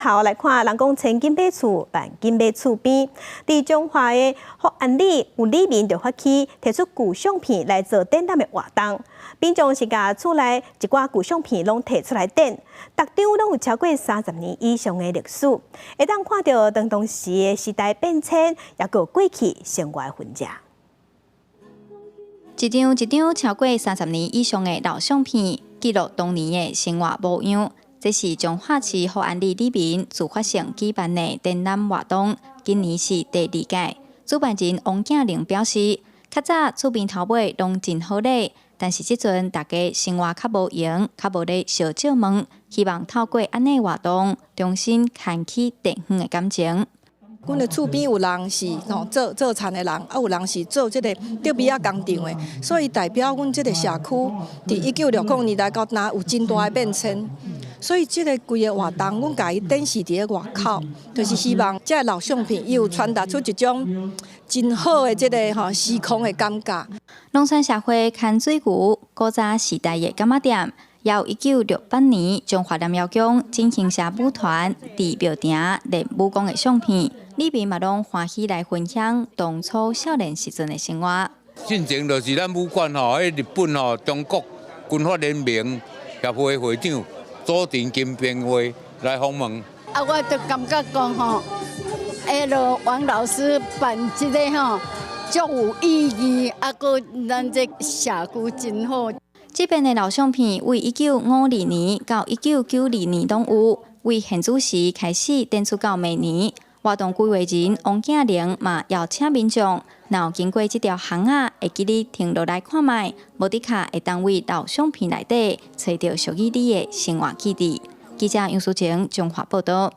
好，來看人講千金買厝，萬金買厝邊。佇彰化的福安里有里民就發起提出舊相片來做展覽的活動，民眾是共厝內一寡舊相片攏提出來展，逐張攏有超過30年以上的歷史，會當看著當當時的時代變遷，抑閣有過去生活的痕跡。一張一張超過30年以上的老相片，記錄當年的生活模樣。這是彰化市福安里里民自發性舉辦的展覽活動，今年是第二屆。主辦人王建玲表示，較早厝邊頭尾攏真好咧，但是這陣大家生活較無閒，較無咧相借問，希望透過按呢活動，重新牽起地方的感情。阮的厝邊有人是吼做做田的人，啊有人是做這個竹篾仔工廠的，所以代表阮這個社區佇1960年代到今有真大的變遷。所以這個規个活動，阮共伊展示佇咧外口，就是希望這个老相片，伊有傳達出一種真好的這个吼時空的感覺。農村社會牽水牛，古早時代的柑仔店，也有1968年彰化南瑤宮進行社舞團佇廟埕練武功的相片，里民嘛攏歡喜來分享當初少年時陣的生活。進前就是咱武館吼，彼日本吼中國軍閥聯盟協會會長佐藤金平會來訪問。啊，我就感覺講吼，彼个王老師辦這个吼，足有意義，啊，閣咱這社區真好。這邊的老相片為1952年到1992年攏有，為現主時開始展出到明年。活動規劃人王建玲嘛邀請民眾，若有經過這條巷仔，會記得停落來看覓，無的確會當為老相片內底揣著屬於你的生活記憶。記者楊淑晴彰化報導。